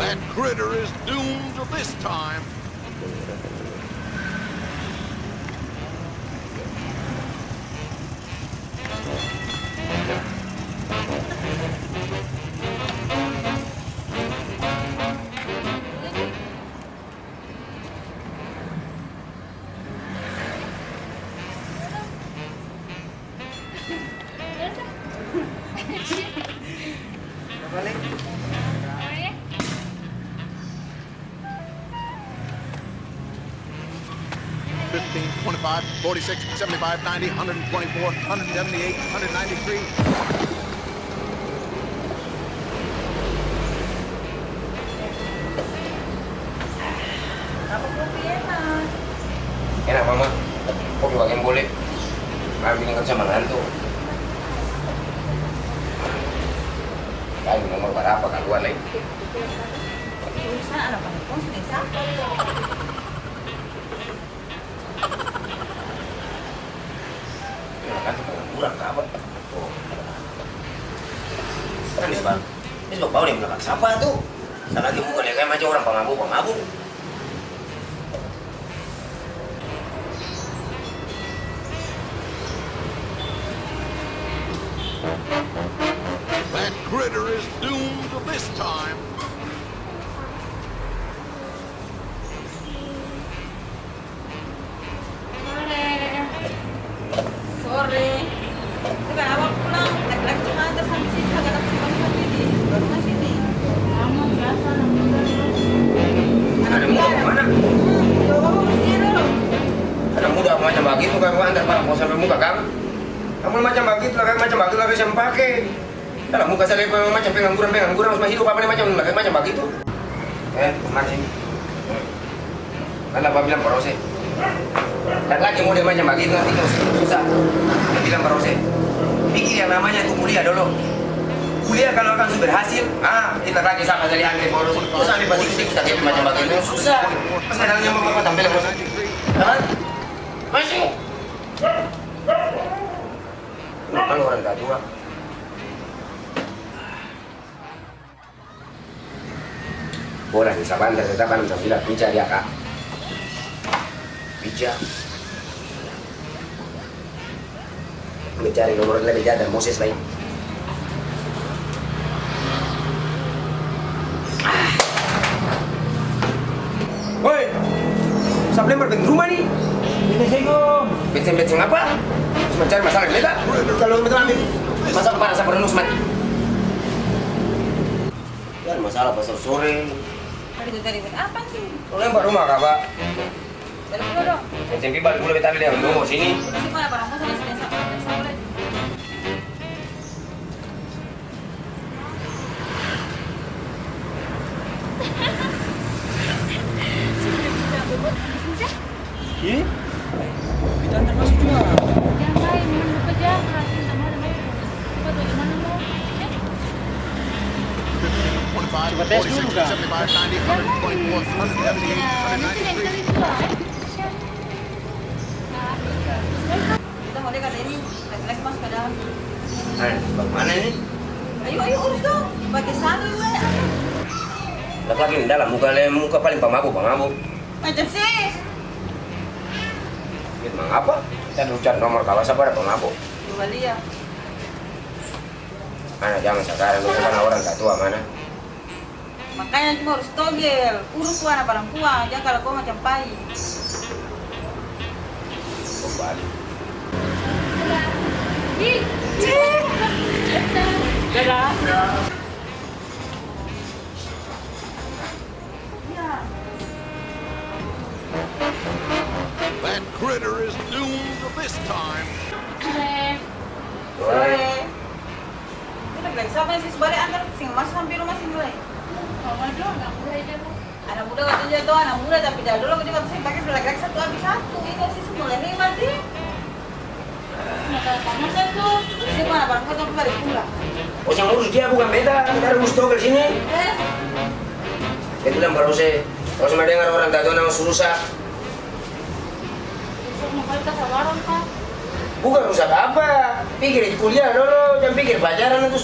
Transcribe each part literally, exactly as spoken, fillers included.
That critter is doomed this time. Fifteen, twenty-five, forty-six, seventy-five, ninety, hundred twenty-four, hundred seventy-eight, hundred ninety-three. Apa kopi enak? Enak, Mama. Kopi bagian boleh. Mama bilang kan sama ngantuk. Kali nomor barapa kaluar lai? Susah, anak perempuan sudah sapa? Enak kan, kurang ka apa? Oh. Kan di sebelah. Ini sebab bau dia belakang sapa tu? Salaki muka dia kayak macam orang pamabuk-pamabuk. That critter is doomed this time. Sore. Sore. Itu kan awal pulang, laki-laki cuma antar sampai sini, kagak ada sih, baru sini. Kamu biasa, anak muda. Anak muda mana? Hmm, coba kamu sini dulu. Anak muda macam bagitu, kan, antar barang kau sampai muka, kang. Kamu macam bagitu, laki macam bagitu, laki yang pake. Dalam muka saya lepa macam pengangguran, pengangguran, masih hidup apa ni macam, macam bagitu? Eh, mari sini. Kan apa bilang parose? Laki-laki model macam bagitu nanti kau susah. Dia bilang parose. Pikir yang namanya itu kuliah dulu. Kuliah kalau akan su berhasil, ah, kita laki sama jadi antri boros. Terus ambil pasti kita macam bagitu susah. Pas ada yang mau apa tampil boros. Hah? Masih. Nah, kan orang tua. Orang sabantar tetap anam sambilan pica dia, Kak. Pica. Mencari nomor lebih jahat dari Moses lain. Woi, sap lempar beng rumah ni. Beta seng om. Beta seng, beta seng apa? Cuma cari masalah deng beta. Kalau beta ambil. Masa kepala sap renus mati. Cari masalah pasar sore. Tadi tu tadi buat apa sih? Lempar rumah kapa? Balik dulu dong. Beta seng pi balik dulu, beta ambil deng rumah sini. Itu sih mana barang kosong sini, sap, sap, sap. Ih, kita antar masuk jua. Jangan, memang lupa aja, perhatiin sama ada. Coba tuh, gimana mau? Coba tes dulu, Kak. Jangan, ini tuh yang kali dua. Kita mau dekat ini, laki-laki masuk ke dalam. Eh, bagaimana ini? Ayo, ayo, urus dong. Pakai sandal gue, ayo. Laki-laki di dalam, muka le-, muka paling pamabuk, pamabuk. Macam sih. Mangapa? Kita dulu cari nomor kawan sapa ada pamabuk. Coba lihat. Ana jaman sakarang, dong kan orang tatua mana? Makanya cuma harus togel, urus tu ana parampuang, jang kalakuang macam pai. Kembali. Dadah. That critter is doomed this time. Sore. Sore. Itu laki-laki sapa yang seng su bale antar, seng maso sampe rumah seng lai? Mama dong, anak muda itu. Anak muda katanya to, anak muda tapi dari dolo katanya katong seng pake laki-laki satu abis satu. Ini sih su mulai hebat, e. Mata panas itu. Seng mana barang katong bale pula. Oh, seng urus dia, bukan beta. Beta urus togel sini. Eh. Dia bilang, "Barose, barose mau dengar orang tatua nama su rusak." Bukan rusak apa, pikir itu kuliah dolo, jang pikir pacaran itu.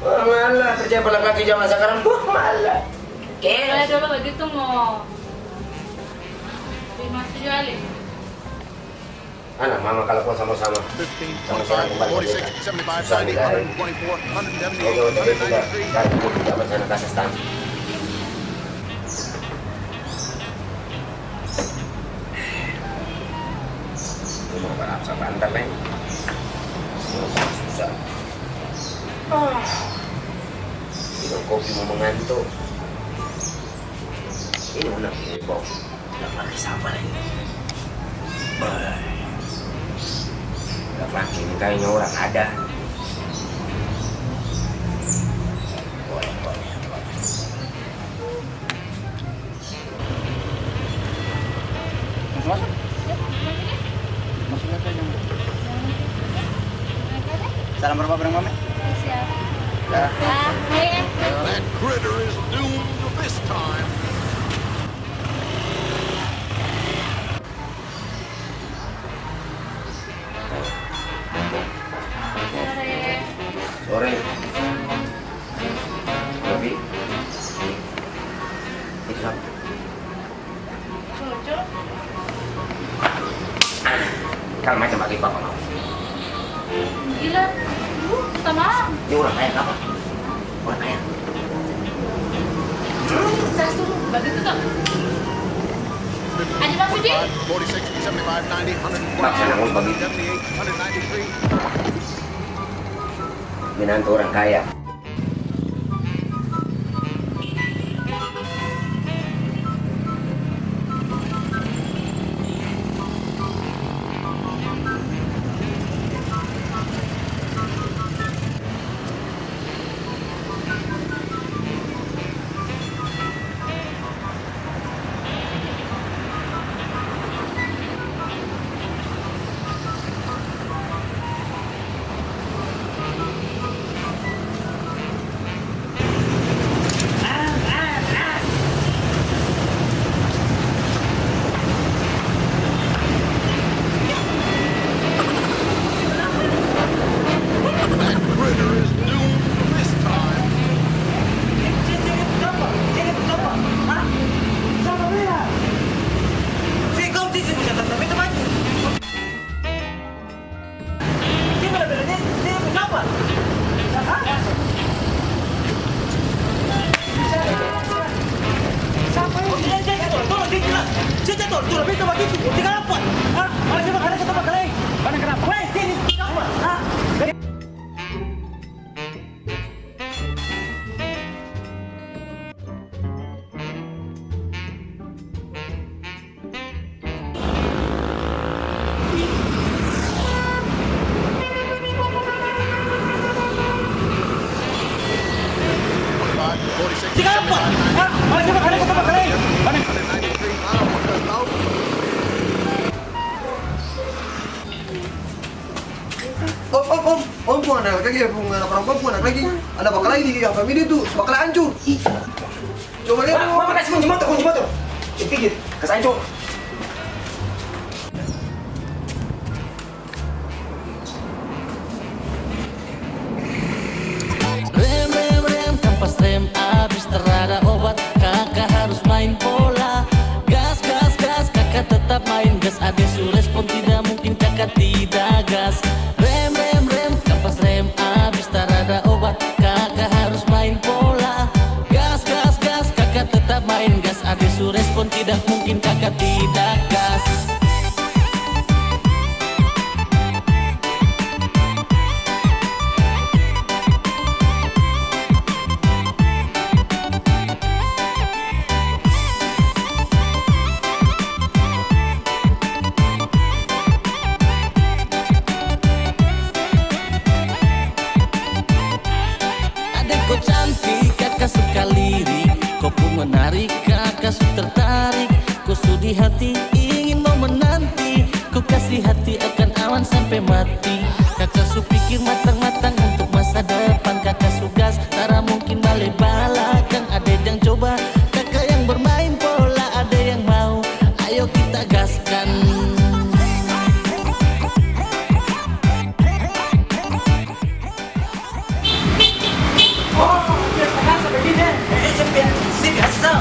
Orang Allah, percaya pada laki-laki jaman sakarang, wah, Allah. Boleh dulu begitu, mo. Terima kasih, Ali. Ana, mama kalakuan sama-sama. Sama-sama kembali ke kita. Susah negara ini. Oke, oke, oke, sudah. Cari dulu, kita bersama kasih stand. Ini mau balap sama antar, Neng. Susah. Ah. Minum kopi mau mengantuk. Ini orang heboh. Udah pake sapa lai? Bah. Udah pake ini kayaknya orang ada. Boleh, boleh, boleh. Masuk, masuk. Masuk aja yang. Salam hormat bareng Mama. Siap. Ya. Ah, iya. That critter is doomed this time. Sore. Tapi, itu apa? Ah, kalau macam bagi papa mau. Gila, lu sama. Dia orang kaya apa? Orang kaya. Saya suruh begitu tuh. Aja Bang Sudi. Bang, saya nangis bagi. Menantu orang kaya. Om, om, om, om pung anak laki-laki, pung anak parampuang pung anak laki, ada bakalae di famili tu, bakalae ancor. Coba lihat. Ma-, mama kasi kunci motor, kunci motor. Pikir, kas ancor. Rem, rem, rem, kampas rem abis, tarada obat, kaka harus main bola. Gas, gas, gas, kaka tetap main gas, ade su respon, tidak mungkin kaka tidak gas. Rem, rem, rem, kampas rem abis, tarada obat, kaka harus main bola. Gas, gas, gas, kaka tetap main gas, ade su respon, tidak mungkin kaka tidak gas. Adek ko cantik, kaka suka lirik, ko pung menarik, kaka su tertarik, ko su di hati, ingin mau menanti, ko kasi hati akan awan sampe mati. Kaka su pikir matang-matang untuk masa depan, kaka su gas, tara mungkin bale balakang, ade jang coba, kaka yang bermain pola, ade yang mau, ayo kita gaskan. Oh, biasa-biasa begini, eh, eh, biasa, biasa.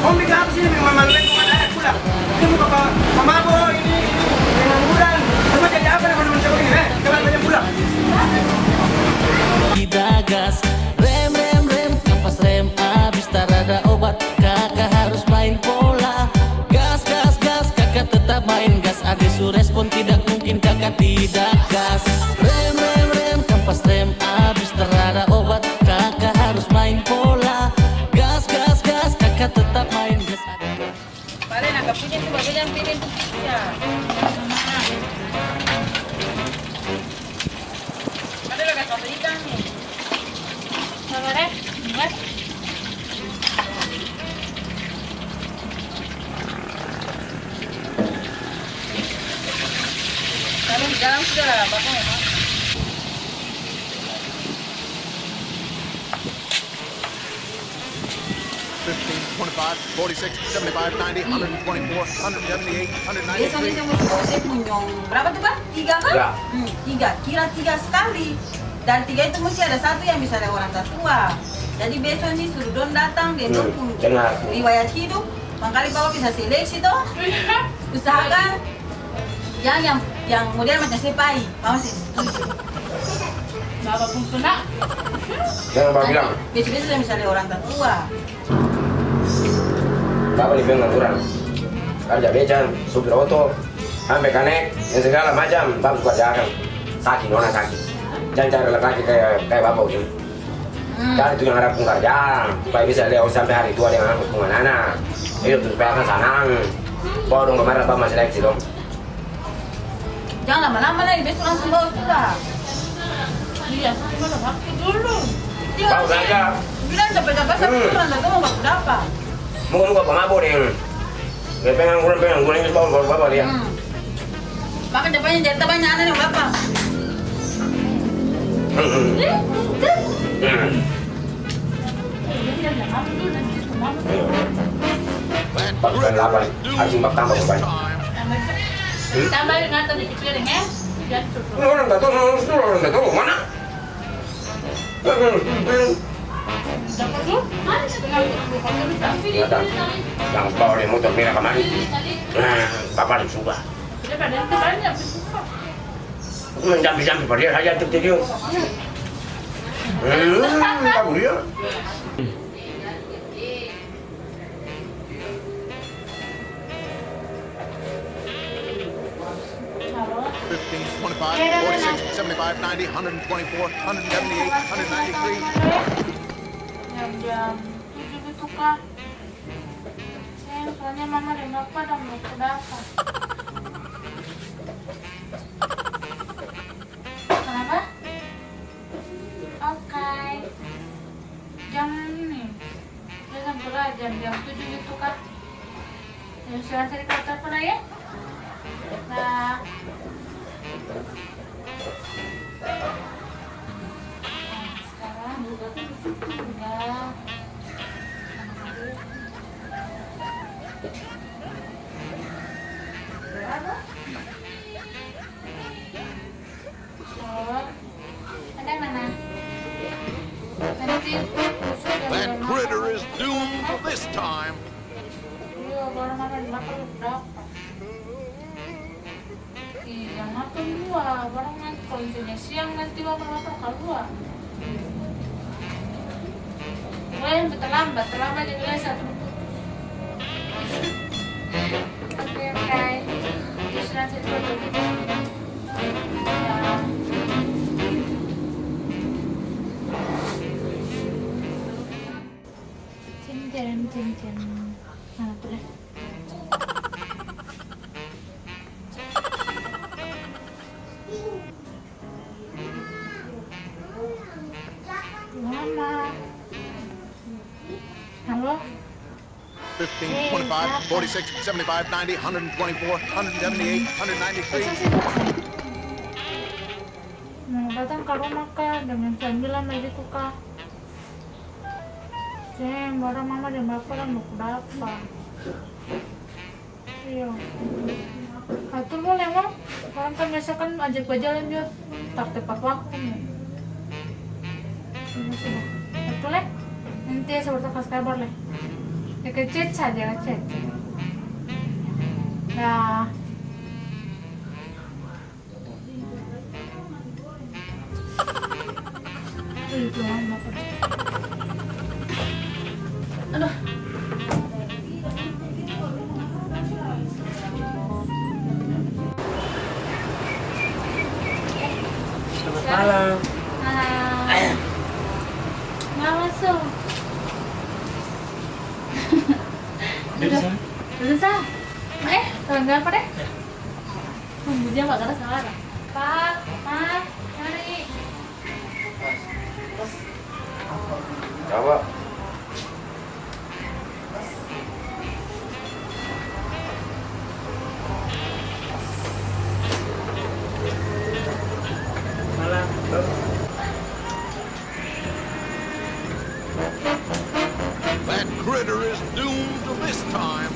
Kong biking apa sini, biking mamalu-malu kong ada anak pulang. Ini muka pa-, pamabo ini, ini, pengangguran. Semua jadi apa nih kalau mencoba ini, eh? Coba banyak pulang. Tidak gas, rem, rem, rem, kampas rem abis, tarada obat, kaka harus main bola. Gas, gas, gas, kaka tetap main gas, ade su respon, tidak mungkin kaka tidak gas. Rem, rem, rem, kampas rem abis, tarada obat, kaka harus main bola. Gas, gas, gas, kaka tetap main gas. Bale nangka punya tu, babe jang pede tu. Ya. Ada lagi satu ikan ni. Sabar, eh. Sabar. Lalu jalan sudah lah, Bapak. Fifteen, twenty-five, forty-six, seventy-five, ninety, hundred twenty-four, hundred seventy-eight, hundred ninety-three. Biasanya saya musti bawa saya punya berapa tuh, Bang? Tiga kan? Ya. Hmm, tiga. Kira tiga sekali. Dari tiga itu musti ada satu yang bisa lewat orang tatua. Jadi besok nih suruh dong datang deng dong pung riwayat hidup. Mangkali papa bisa seleksi to. Iya. Usahakan jang yang, yang model macam se pai. Mama seng setuju. Bapa pung kena. Jang babilang. Biasa-biasa seng bisa lia orang tatua. Bapa ni pengangguran. Karja beca, supir oto, sampe kanek, yang segala macam, bapa su karja akang. Saki, nona saki. Jang cari laki-laki kaya, kaya bapa begini. Hmm. Cari tu yang ada pung karjaan, supaya bisa lia sampe hari tua deng akang pung ana-ana. Itu tu supaya akang sanang. Bawa dong kamari, bapa masih seleksi dong. Jang lama-lama lai, besok langsung bawa sudah. Iya, sudah ada waktu dulu. Iya, bawa saja. Bilang capek-capek, tapi orang tak tahu mau baku dapa. Muka-muka pamabo deng. Dia pengangguran, pengangguran, itu bawa, bawa, bawa dia. Hmm. Maka capeknya cerita banyak anak yang bapa. Hmm, hmm. Hmm. Bagus kan lapar, harus tambah tambah, Bang. Tambah ingatan dikit piring, eh. Ini orang tak tahu, orang tak tahu mana. Ingatan, yang bawa dia motor merah kemarin. Nah, bapak suka. Dia pada itu banyak, suka. Jampi-jampi pa dia saja tu, tu, tu. Hmm, tahu dia. Fifteen, twenty-five, forty-six, seventy-five, ninety, hundred twenty-four, hundred seventy-eight, hundred ninety-three. Jam, jam tujuh gitu kah? Seng, soalnya mama deng bapa ada mau ke dapa. Kenapa? Oke. Jam ini. Dia sampai lah jam, jam tujuh gitu, Kak. Ya, sudah cari kotor pernah ya? Nah. Nah, sekarang juga udah. Berapa? Oh, ada mana? Nanti kusuk yang. That critter is doomed this time. Iya, baru makan, makan udah. Iya, makan dua. Baru nanti kalau misalnya siang nanti lapar-lapar kaluar. Pokoknya yang terlambat, terlambat jadi satu. Oke, oke. Terus nanti dulu. Ya. Cing, cing, cing, cing. Mana tuh, deh? Mama. Halo? Fifteen, twenty-five, forty-six, seventy-five, ninety, hundred twenty-four, hundred seventy-eight, hundred ninety-three. Mau datang ke rumah, Kak, dengan sambilan begitu, Kak. Seng, barang mama deng bapa kan mau dapa. Iya. Atur boleh, Mam. Orang kan biasa kan ajak bajalan jua, tak tepat waktu, nih. Iya, sudah. Atur, leh. Nanti sebentar kasih kabar, leh. Oke, Chat saja, chat. Dah. Aduh. Selamat malam. Hai. Mama su. Duduk sana. Duduk sana. Eh, tolong apa deh? Ya. Tunggu dia, Pak, karena salah. Pak, Ma, mari. Coba. That critter is doomed this time.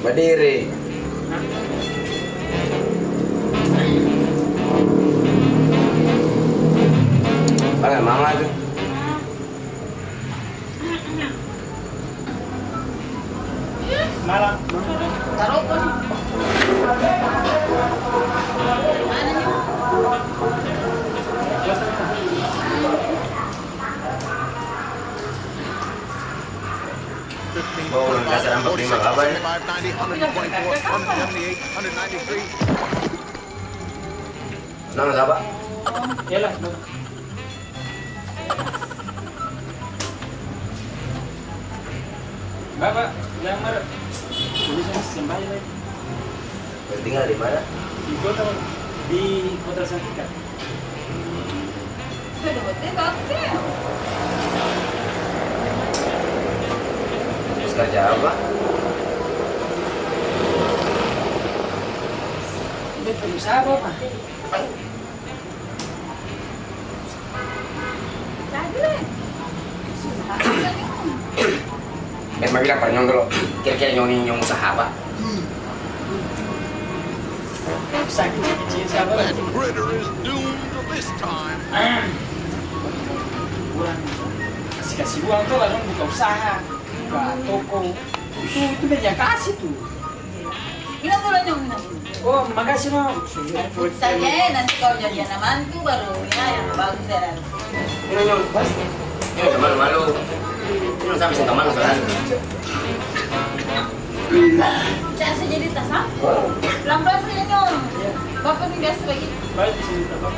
Badiri. Mana mama tu? Malam. Oh, dasar ampat lima kabar. Senang, Bapak? Iyalah, Bapak. Bapak, jangan marah. Ini saya sembah lagi. Tinggal di mana? Di kota, di Kota Santika. Terus kerja apa? Dia pengusaha apa, Pak? Beta bilang par nyong dolo, kira-kira nyong ni nyong usaha apa? Usaha kecil-kecil saja. That critter is doomed this time. Kurang kasi-kasi uang to, lalu buka usaha, buka toko. Itu, itu meja kasi tu. Inga dolo nyong, inga dolo. Oh, makasih, no. Saja, eh, nanti kalo jadi ana mantu baru, ya, yang bagus, ya, nanti. Ini, nyong, pas. Ini udah malu-malu. Ini udah sampai seng malu, soalnya. Jangan saja ditasam. Pelan-pelan saja, nyong. Bapak ini biasa begitu. Baik, di sini, Bapak.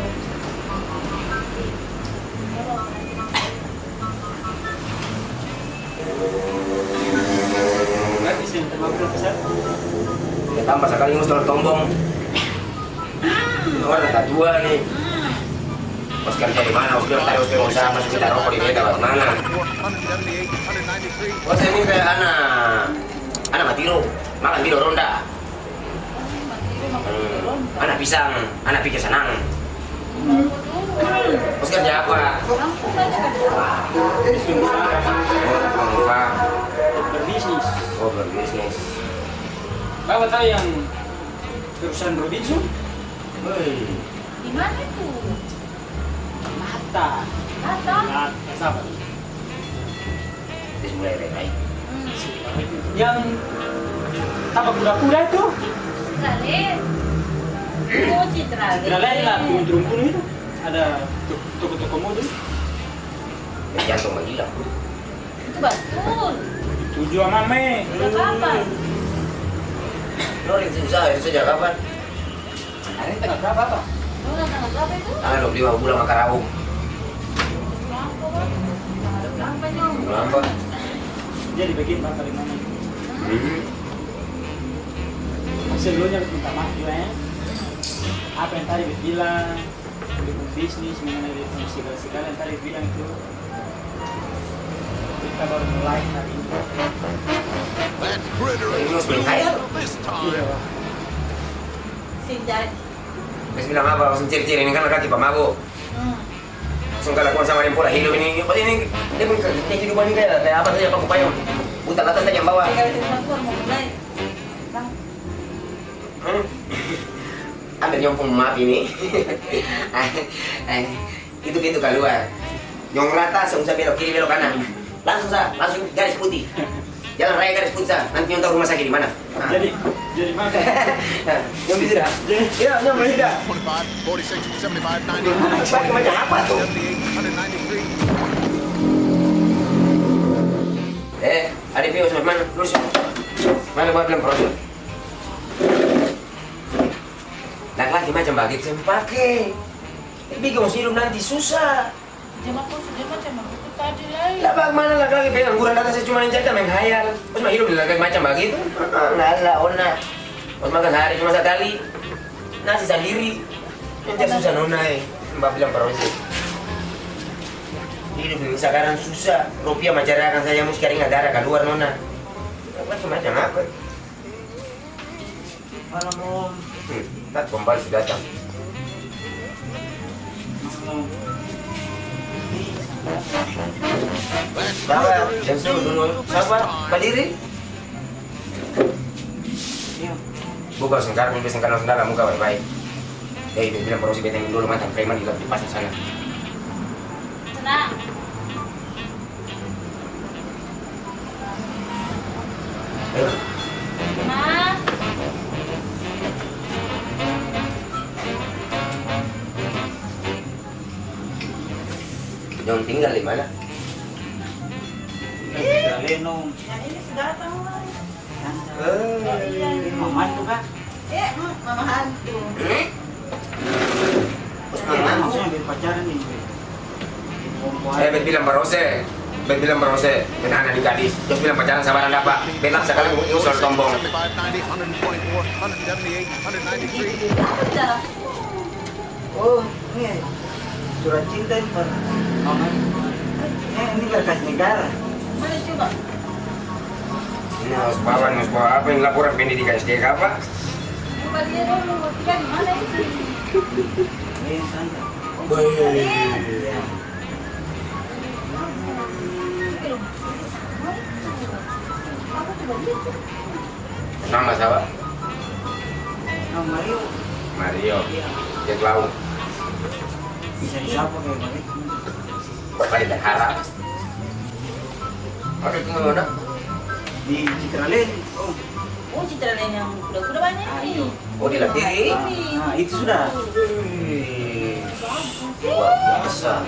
Gratis yang terbaru besar. Ya, tambah sekali mus terlalu tombong. Orang tatua nih. Bos kerja di mana? Bos bilang tadi bos pengusaha, masih minta rokok di beta, bagaimana? Bos, saya minta ana, ana matiru, makan tidur ronda. Hmm, ana pisang, ana pikir sanang. Bos kerja apa? Oh, tukang upah. Berbisnis. Oh, berbisnis. Bapak tahu yang perusahaan Robinson? Woi. Di mana itu? Lata. Lata? Lata, sapa? Dia mulai renai. Hmm. Yang tapa kuda-kuda itu? Citrale. Oh, Citrale. Citrale lah, turun-turun gunung itu. Ada to-, toko-toko mode. Yang jantung mah hilang. Itu batul. Itu jua mame. Sejak kapan? Lo rintis usaha itu sejak kapan? Hari ini tanggal berapa, Bang? Lu udah tanggal berapa itu? Tanggal dua puluh lima bulan Makaraung. Berapa, Bang? Tanggal berapa, Nyong? Bulan apa? Jadi begini, Bang, dari mana? Hmm. Sebelumnya minta maaf juga, ya. Apa yang tadi dibilang, bisnis, mengenai segala-segala yang tadi bilang itu, kita baru mulai hari ini. That critter is doomed this time. Iya, Pak. Sing jadi. Beta bilang apa, langsung ciri-ciri ini kan kaki pamago. Hmm. Langsung kalakuan sama deng pola hidup ini. Ini, ini, dia pung kehidupan ini kayak, kayak apa saja, Pak, upaya. Buta atas saja yang bawah. Kayak mau mulai. Bang. Hmm? Ada nyong pung map ini. Eh, itu pintu kaluar. Nyong rata, seng usah belok kiri, belok kanan. Langsung sa, langsung garis putih. Jalan raya garis putih sa. Nanti nyong tau rumah sakit di mana. Ah. Jadi, jadi makan. Nyong bisa dah. Jadi iya, nyong bisa dah. Pakai macam apa tuh? Eh, ada Pius mana? Terus mana buat bilang proses? Laki-laki macam bagitu seng pake. Dia bikin ongsi hidup nanti susah. Jema kong su jema macam bagitu tadi lai. Lah, bagimana laki-laki pengangguran datang, saya cuma yang cerita menghayal. Terus mah hidup laki-laki macam bagitu. Ah, ngalah, ona. Pas makan sahari cuma sakali. Nasi sandiri. Yang susah, nona, eh. Mbak bilang par ose. Hidup ini sakarang susah. Rupiah macam akang saja, musti keringat darah kaluar, nona. Macam-macam apa? Malam, Om. Hmm, tak kembali sudah datang. Malam. Sabar, yang suruh dulu. Sabar, badiri. Iya. Buka sengkar, buka sengkar, langsung dalam muka baik-baik. Eh, dia bilang, "Baru si beta minum dulu, mantan preman di, di pasar sana." Tenang. Dong tinggal di mana? Tinggal di Lenong. Yang ini sudah datang, Mas. Eh. Iya, ini mama itu, Kak. Eh, hmm, mama hantu. Terus dia maksudnya ambil pacaran nih. Eh, bet bilang barose, bet bilang barose, kena anak di gadis. Terus bilang pacaran sabarang dapa, bet lap sakali musuh soal tombong. Oh, ini surat cinta ini, Pak. Mama. Eh, ini berkas negara. Mana coba? Ini harus bawa, ini harus bawa apa ini, laporan pendidikan S D kah, Pak? Coba dia dulu, mau tinggal di mana ini? Ini tante. Baik. Iya. Apa coba dia? Nama sapa? Nama Mario. Mario. Iya. Jack Lau. Bisa disapa kayak begitu. Paling berharap. Oke, tunggu, mana? Di Citraland. Oh. Oh, Citraland yang kuda-kuda banyak ini. Ah, iya. Oh, di Latiri? Ah, ah, itu sudah. Wih. Luar biasa.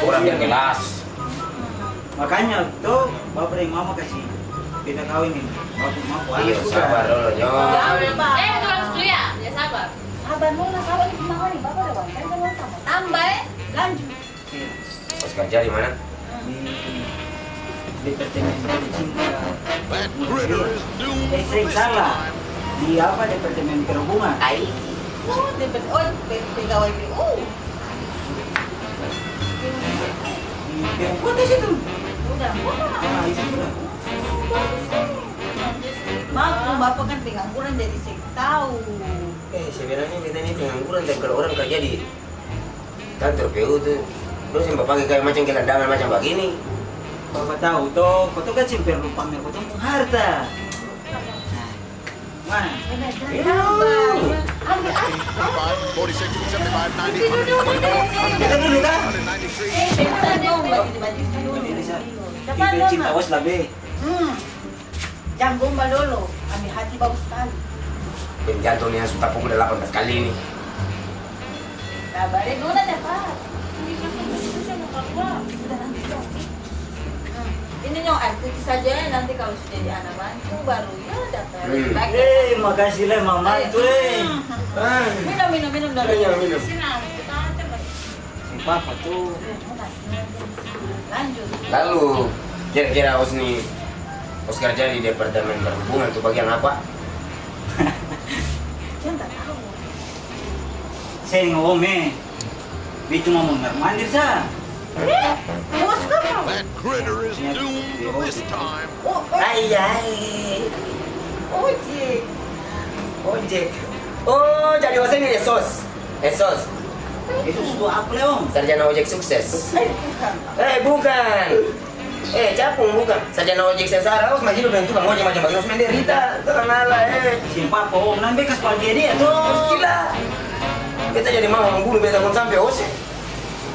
Orang yang kelas. Makanya to, bapa deng mama kasi beta kaweng ini. Bapa, mama, iya, sabar dolo, Nyo. Eh, itu harus kuliah. Ya, sabar. Sabar, Nona, sabar, ini gimana nih? Bapa ada uang, kan, kan uang tambah. Tambah, eh? Lanjut. Iya. Pas kerja di mana? Di Departemen Cinta. Eh, seng salah. Di apa, Departemen Perhubungan. Ai. Oh, depart-, oh, pe-, pegawai P U. Yang kota situ. Udah, kota. Ah, itu sudah. Bagus kan? Maklum, Bapak kan pengangguran, jadi seng tahu. Eh, sebenarnya kita ini pengangguran, tapi kalau orang kerja di kantor P U tu, dong seng bapake kaya macam gelandangan macam bagini. Bapak tahu to, kotong kan seng perlu pamer kotong pung harta. Nah, mana? Ambil, ambil. Kita dulu, kan? Eh, kita dulu. Kita cinta os labe. Hmm. Jang gombal dolo, ambe hati bagus skali. Deng jantong ni yang su tapu udah lapan belas kali ini. Sabar e, nona capat. Sudah nanti, sudah nanti. Hmm. Ini nyong air putih saja ya, nanti kalau su jadi ana bantu baru ya dapa lagi. Hmm. Eh, makasih le mama tu e. Hmm. Ah. Minum, minum, minum dulu. Minum, minum. Sini, ambe tangan coba. Seng papa tu. Lalu, kira-kira os ni, os karja di Departemen Perhubungan tu bagian apa? Seng, Om e. Beta cuma mondar-mandir sa. Eh, bos kapa? That critter is doomed this time. Oh, oh. Ai, ai. Ojek. Ojek. Oh, jadi os ini esos. Esos. Esos tu apa le, Om? Sarjana ojek sukses. Eh, bukan. Eh, bukan. Eh, capung bukan. Sarjana ojek sengsara. Os mah hidup deng tukang ojek macam bagitu, os menderita. Tenang lah, eh. Seng papa, Om. Nanti kas pake dia tu. Gila. Beta jadi mau bunuh beta pung sampe os e.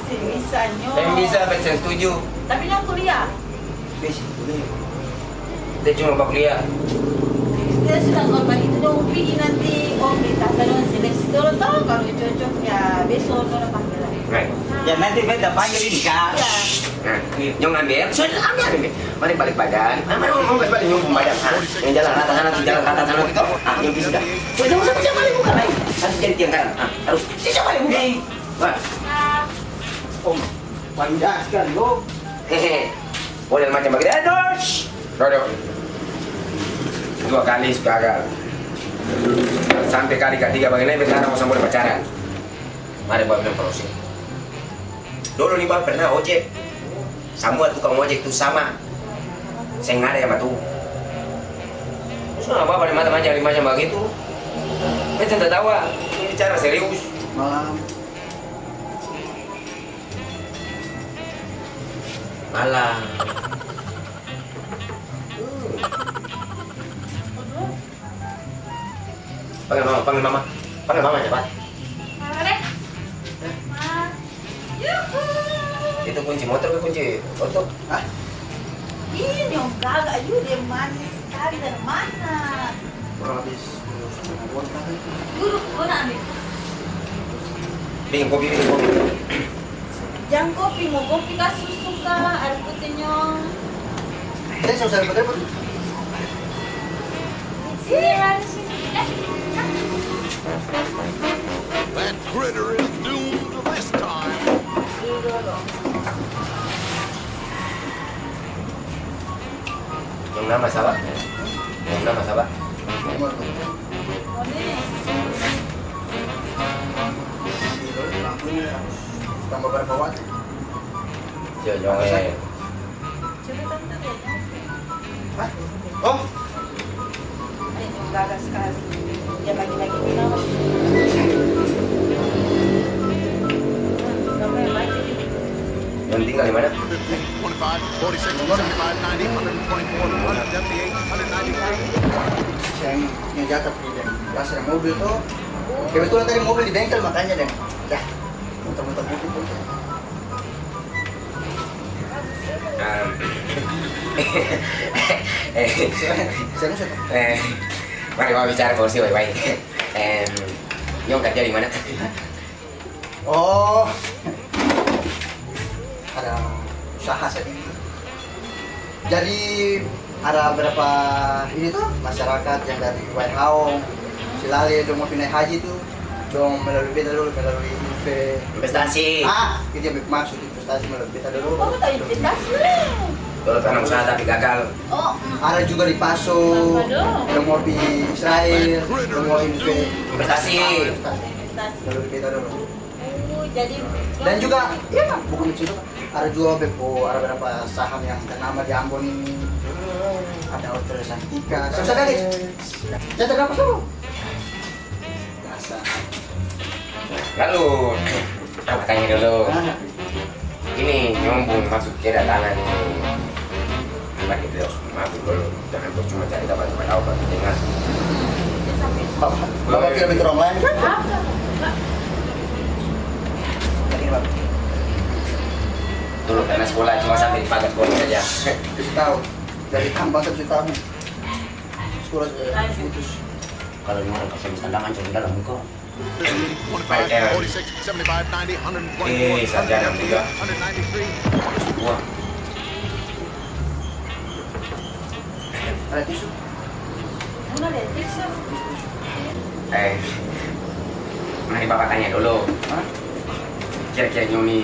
Seng bisa, nyo. Seng bisa, bet seng setuju. Tapi nyong kuliah. Beta cuma bakuliah. Beta sudah korban itu dong, pigi nanti om minta tolong seleksi dolo to, kalo cocok ya beso dong panggil lai. Nah. Ya nanti beta panggil ini ka. Iya. Nah, nyong ambil, sudah ambil, ambil. Mari balik badan. Ah, mari om, om kas balik nyong pung badan. Ah, yang jalan rata sana, tu jalan rata sana tu. Ah, nyong pi sudah. Sudah, jangan sampai, jangan balik muka lain. Harus jadi tiang kanan. Ah, harus. Jangan balik muka. Wah. Om, panjang sekali, om. Hehe. Model macam bagitu. Eh, dos. Dodo. Dua kali su gagal. Sampe kali katiga bagini, beta harap mo samua boleh pacaran. Mari bapa bilang proses. Dolo ni bapa pernah ojek. Samua tukang ojek tu sama. Seng ada yang batul. Terus kenapa bapa di mata manja macam bagitu? Beta seng tatawa. Ini bicara serius. Malam. Malam. Panggil mama, panggil mama. Panggil mama cepat. Mama deh. Ma. Yuhu. Itu kunci motor ke kunci oto? Hah? Ih, nyong gaga, yu, dia manis sekali, dari mana? Orang habis, eh, sudah buat kan? Duduk, duduk, ambil. Bikin kopi, bikin kopi. Jang kopi, mo kopi ka, susu ka, air putih nyong. Saya selesai repot-repot. Sini, mari sini. Eh, That critter is doomed this time. Yang nama sapa? Yang nama sapa? Tambah berapa watt? Yo, yo, eh. Hah? Oh? Dia gagal sekali. Dia bagi-bagi minum. Yang tinggal di mana? Twenty-five, forty-six, seventy-five, ninety, hundred twenty-four, hundred seventy-eight, hundred ninety-three. Yang, yang jatuh di, pas ada mobil tuh. Kebetulan tadi mobil di bengkel, makanya deh. Dah, muter-muter bukit tuh. Em, eh, serius, serius, serius. Eh, mari, mari bicara kursi baik-baik. Em, nyong karja di mana? Oh, ada usaha sadiki. Jadi, ada berapa ini tuh, masyarakat yang dari Waihaong, Silale, dong mau pindah haji tuh, dong melalui beta dulu, melalui inve-, investasi. Ah, itu yang maksud investasi melalui beta dulu. Oh, tahu investasi. Dulu pernah usaha tapi gagal. Oh, mm. Ada juga di Paso, dong mau pi Israel, dong mau inve-, investasi. Investasi. Melalui beta dulu. Oh, jadi dan juga, iya, Kak, bukan cuma itu, Kak. Ada juga beko, ada berapa saham yang ternama di Ambon ini. Ada Hotel Santika. Susah kali. Saya ternama semua. Biasa. Lalu, apa tanya dulu? Ah. Ini nyong pung maksud kedatangan ini. Bagi beliau. Maaf dulu, jangan percuma carita banyak-banyak, Bapak dengar. Bapak, Bapak tidak mikir orang lain kan? Dulu pernah sekolah, cuma sampai di pagar sekolah saja. Kasih tahu, dari tambang saya kasih tahu. Sekolah sudah putus. Kalau ini orang kasih tanda mancung di dalam muka. Baik, eh. Eh, sarjana muda. Wah. Ada tisu? Eh, mari Bapak tanya dulu. Hah? Kira-kira nyong ni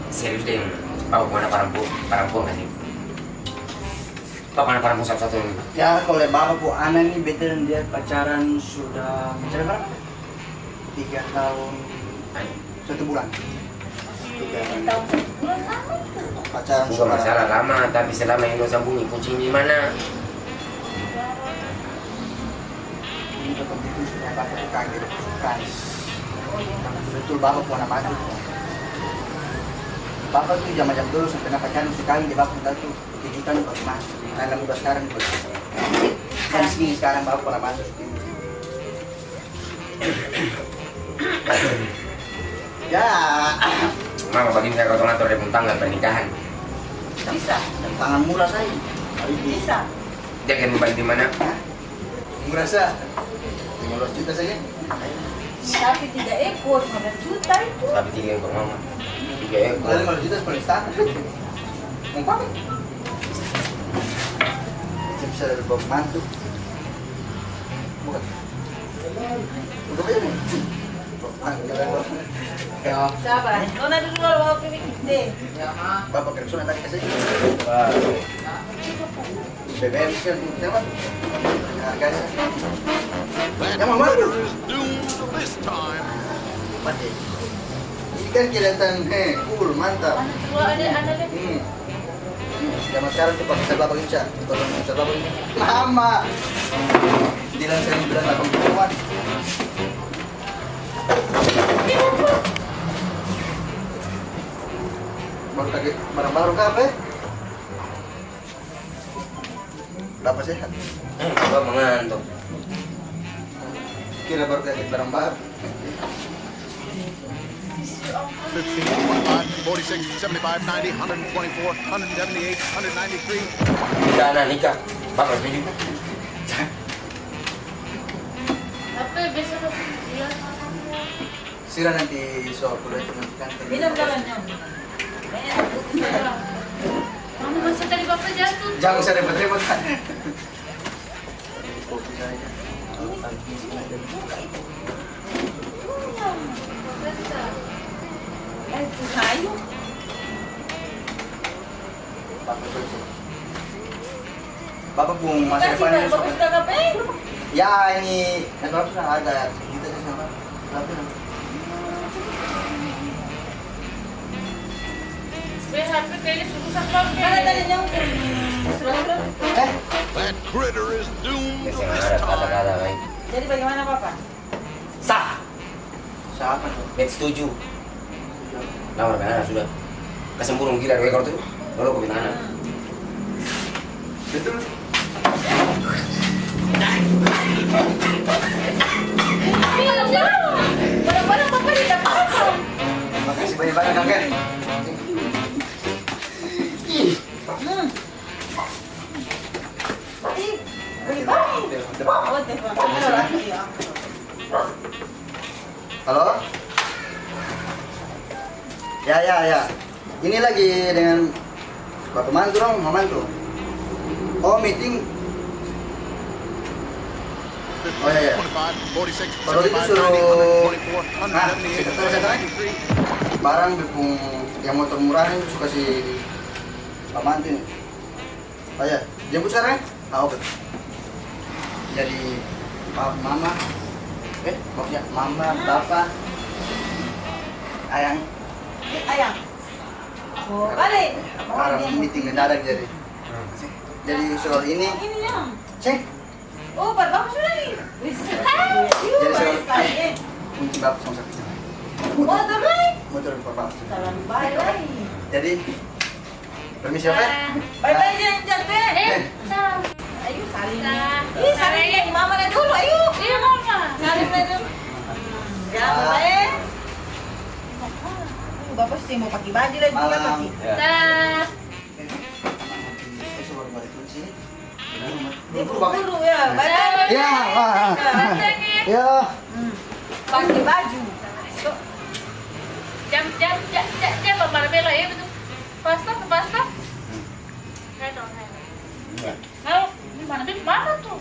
serius deng Bapak pung ana parampu-, parampuang ka seng? Bapak pung ana parampuang satu-satu ni. Ya, kalau Bapak pung ana ni, beta deng dia pacaran sudah, pacaran berapa? Tiga tahun satu bulan. Tiga tahun satu bulan lama itu. Pacaran. Bukan masalah lama, tapi selama ini dong sambunyi kucing di mana? Ini katong bikin supaya Bapak tuh kaget, surprise. Betul Bapak pung ana mati. Bapak tuh jam-jam dulu sampai na pacaran sekali di Bapak tuh. Jadi kan bagaimana? Anak muda sekarang juga. Kan sini sekarang Bapak pernah masuk sini. Ya, Mama, bagini sa katong ator dia pung tanggal pernikahan. Bisa. Tangan murah saja. Bisa. Dia akan bali di mana? Hah? Murah sa. Lima belas juta saja. Sapi tiga ekor, lima belas juta itu. Sapi tiga ekor, Mama. Tiga ekor. Lima belas juta paling standar. Mau pakai? Bisa dari bawah mantu. Bukan. Bukan aja nih. Bawah mantu. Ya. Sabar. Nona duduk dulu, bawa piring. Deh. Bapak kerja tadi kasih. Wah. B B M sekarang siapa? Harganya. Yang mana? Mati. Ini kan kelihatan, eh, cool, mantap. Mana tua ada, ada deh. Hmm. Zaman sekarang tuh pakai sabla begini, Sa. Kalau mau sabla begini. Lama. Bilang saya bilang delapan puluhan. Baru pakai barang baru kah, apa ya? Bapa sehat? Hmm, bapa manganto. Kira baru kaya barang baru. Fifty, forty-five, forty-six, seventy-five, ninety, hundred twenty-four, hundred seventy-eight, hundred ninety-three. Nikah, nah, nikah. Bapa setuju? Tapi biasa dia. Sira nanti so kuliah nanti kan. Minum dulu, Nyong. Mama, masa tadi Bapak jatuh? Jang usah repot-repot, Kak. Kopi saja. Eh, ayo. Pakai baju. Bapa pung masa depan ini. Bapak sudah ngapain? Ya, ini, kan baru sudah ada, kita sudah sama. Tapi supaya H P kayaknya susah pakai. Mana tadi nyampe? Sudah, sudah. Eh? That critter is doomed this time. Jadi bagaimana, Papa? Sah. Sah apa tuh? Bet setuju. Lamar beta ana sudah. Kasiang burung gila dua ekor tuh. Dolo ko beta ana. Betul. Barang-barang papa tidak apa-apa. Makasih banyak-banyak, Kakek. Ih. Hmm. Ih, beli baru. Oh, telepon. Iya. Halo? Ya, ya, ya. Ini lagi dengan Bapak mantu dong, Mama mantu. Oh, meeting. Oh, ya, ya. Kalau itu suruh, nah, sekretaris saya tanya. Barang dukung yang motor murah ini suka si Pak mantu ini. Oh ya, jemput sekarang ya? Ah, oke. Jadi, pa-, mama, eh, maksudnya mama, bapa, ayang. Eh, ayang. Oh, balik. Barang meeting mendadak jadi. Jadi soal ini. Ini, yang. Cek. Oh, par bapa sudah nih. Wis. Jadi soal, eh, kunci bapa sama sapi. Motor lai. Motor par bapa sudah. Terlalu baik lai. Jadi, permisi, Pak. Bye-bye, Jen, Jen, Jen. Eh, salam. Ayo, salim. Salam. Ih, salim dari mama dah dulu, ayo. Iya, mama. Salim dah dulu. Ya, bye-bye. Bapak sih mau pakai baju lagi, dia pakai. Dah. Eh, mama, ini saya suruh balik dulu sini. Dia buru-buru, ya, bye-bye. Ya, ah, ah. Ya. Hmm. Pakai baju. Jam, jam, jam, jam, jam, Barbela, ya, betul. Pasta, pasta. Saya tahu, saya tahu. Enggak. Mau, di mana, di mana tuh?